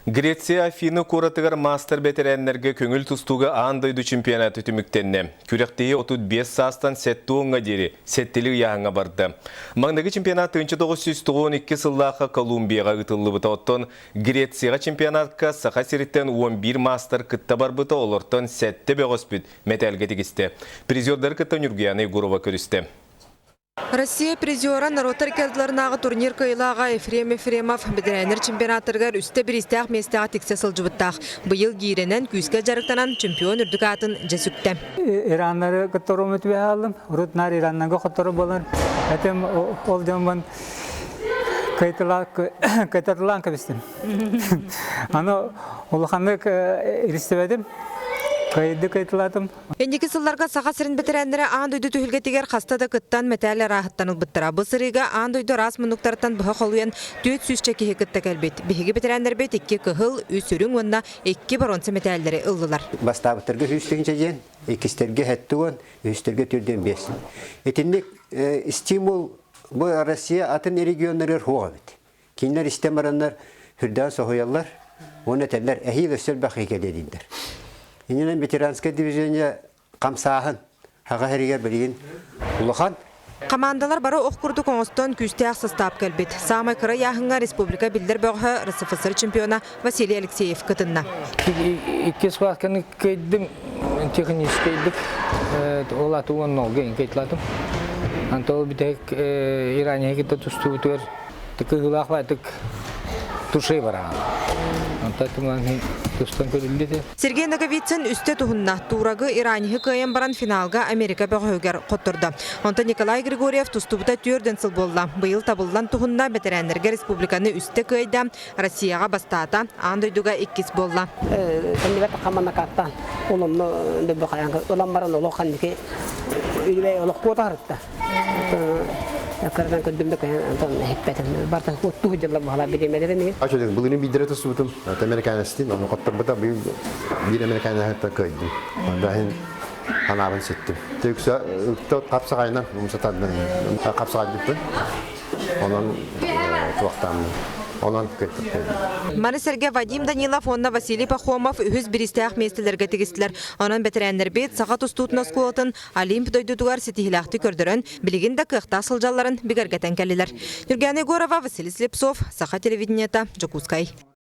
Греция Афины куоратыгар маастар бэтэрээннэргэ көҥүл тустууга аан дойду чемпионата түмүктэннэ. Күрэхтэһии 35 саастан 70-ҥа диэри сэттили ыйааһыҥҥа барда. Маҥнайгы чемпионат 1992 сыллаахха Колумбияҕа ыытыллыбыта. Оттон Грецияҕа чемпионатка Саха сириттэн 11 маастар кытта барбыта, олортон сэттэ бөҕөспүт мэтээлгэ тигистэ. Призердары кытта Ньургуяна Егорова көрүстэ. Россия призера норуоттар иккардыларынааҕы турнир кыайыылааҕа Ефрем Ефремов бэтэрээннэр чемпионаттарыгар үстэ бириистээх миэстэҕэ тиксэ сылдьыбыттаах. Быйыл гиирэнэн күүскэ дьарыктанан чемпион үрдүк аатын дьэ сүктэ. Ираннары кытта түбэһэ алдым. Урут наар Ираннарга хоттору буолан, этим ол дьоммун кайтатылаан кэбистим. Аны улаханнык иристибэтим. Кайды кайтылаатым. Инники сылларга Саха сирин бэтэрээннэрэ аан дойду түһүлгэтигэр хаста да кыттан мэтээл арааһыттан ылбыттара. Бу сырыыга аан дойду араас муннуктарыттан быһа холуйан 400 киһи кытта кэлбит. Биһиги бэтэрээннэрбит икки кыһыл, үс үрүҥ уонна икки боруонса мэтээллэри ыллылар. Бастаабыттарга үс тыһыынча диэн, иккистэргэ сэттэ уон, үһүстэргэ төрдүөн биэс. Итинник стимул бу Россия атын регионнарыгар суох эбит. Кинилэр истэн бараннар сүрдээх соһуйаллар уонна этэллэр эһиил өссө элбэх киһи кэлиэ дииллэр. Иннинэн ветеранскай движение хамсааһын Саха сиригэр билигин улахан. Хамаандалар бары ох курдук оҥостон күүстээх састаап кэлбит. Саамай кыра ыйааһыҥҥа республика биллэр бөҕөһө РСФСР чемпиона Василий Алексеев кытынна. Иккис схватканы кыайдым, техническэйдик ол аты уонна олга инкетлатым. Антон бүтэһик Ирания кытта тустубутугар Кыһыылаах баайтык тушей бараан. Онтон туман тустан көрүллүтэ. Сергей Ноговицын үстэ туһунна. Туурагы Ираниһы кыайан баран финалга Америка бөҕөһүгэр хоттордо. Онтон Николай Григорьев тустубута түөрдэн сыл буолла. Быйыл табыллан туһунна бэтэрээннэргэ республиканы үстэ кыайда, Россияҕа бастаата, аан дойдуга иккис буолла. Кэннибэр тахамманакааттаан оломно дөбө ылан баран олох ханники үлүбэй олох куотаһарытта. Кырдан көрдүм да антон эһиппэтим. Барта оттуу дьылла буһала бириэмэлэрин. Ача былырын биирдэрэ тустубутум. Американецтин, ону хотторбута быйыл биир американецтан кыайдым. Онда иһин ханаабын ситтим. Текса хапсаҕайынан умсатардан хапсаҕайдыппын. Онон туохтааммын. Онон кыттыктым. Маны сэргэ Вадим Данилов уонна Василий Пахомов үһүс бириистээх миэстэлэргэ тигистилэр. Онон бэтэрээннэрбит саха тустуутун оскуолатын Олимп дойдутугар ситиһиилээхтик көрдөрөн, билигин да кыахтаах сылдьалларын бигэргэтэн кэллилэр. Ньургуяна Егорова, Василий Слепцов, Саха телевидениета, Дьокуускай.